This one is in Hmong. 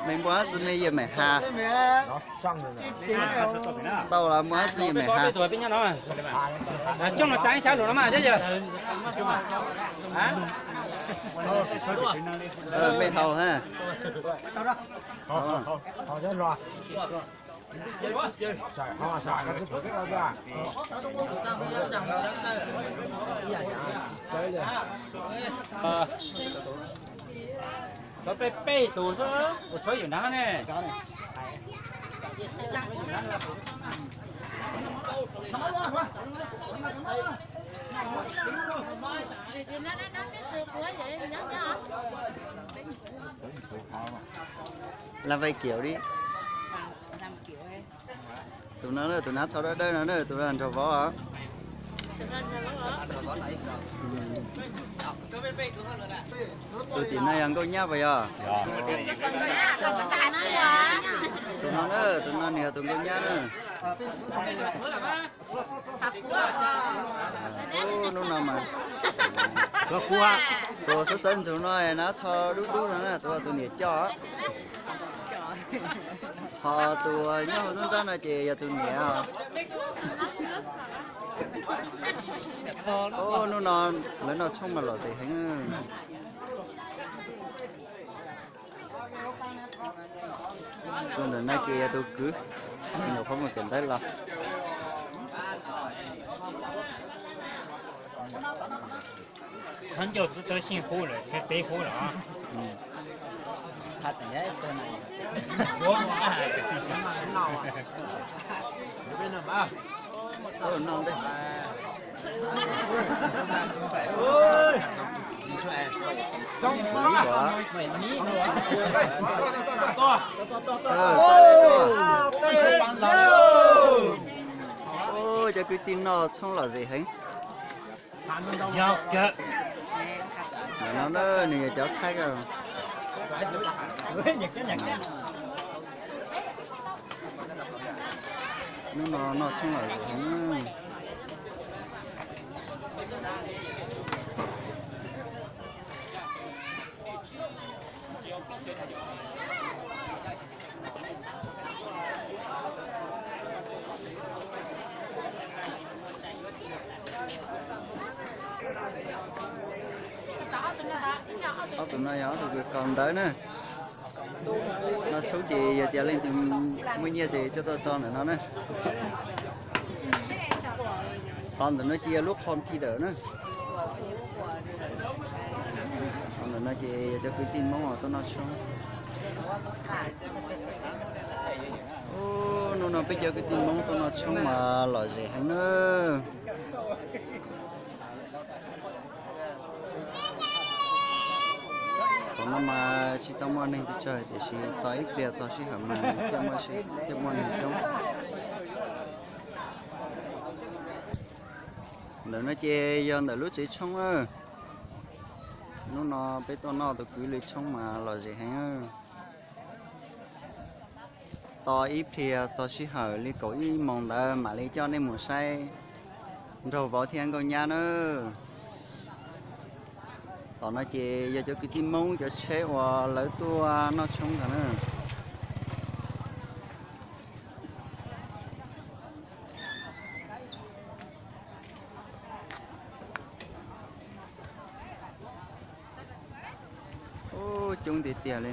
Mej npuaj hab tsi mej yawm Mem Has? Tau los npuaj hab tsi yawm Mem Has? Coj los tsav ib sab lug no mas, yog. Mej dhau hab. Tshuav peb peb tug xwb, ua tshuav yawm nrad ne. Laj Vaij Kiaum li. Tus no na, tus hnav tsho dawb dawb no na, tus nraug vauv. Tus tim no yog Nkauj Nyab puas yog? Tus no na, tus no nws yog tus Nkauj Nyab na. Hnub no mas tus xawb xawb ntxug no hnav tsho dub dub no na, tus tus niam coj. Ho tus nyob hauv nruab nrab no ces yog tus niam. Hnub no lawv noj tshoob mas lom zem heev. Tus ntawm no ces yog tus kwv, nyuam qhuav mus kawm ntawv los. Khaub ncaug txwb tawb xyeej hub lawm, tshaib teb hub lawm. Cov kwv tij noj tshoob lom zem heev. No nws yog cov khaib. Hnub no noj tshoob lom zem heev. Ob tug no yog ob tug kws kawm ntawv na. Noj tshoob ces yog tias leej twg muaj nyiaj ces coj tuaj tso ntawm no na. Ho ntawm no ces yog lub computer na. Ho ntawm no ces yog cov kwv tij Hmoob tuaj noj tshoob. Hnub no peb cov kwv tij Hmoob tuaj noj tshoob mas lom zem heev na. Thaum no mas tsis tau muaj neeg pes tsawg tiam sis tos ib pliag txog sij hawm mas thiaj muaj neeg coob. Ntawm no ces yog ntawm lub tsev tshoob na. Hnub no peb tuaj noj tus kwv li tshoob mas lom zem heev. Tos ib pliag txog sij hawm li kaum ib moos ntawd mam li coj nej mus saib nraug vauv thiab nkauj nyab na. Tom no ces yog cov kwv tij Hmoob cov tsheb uas lawv tuaj noj tshoob ntag na. Ub, coob tiag tiag li.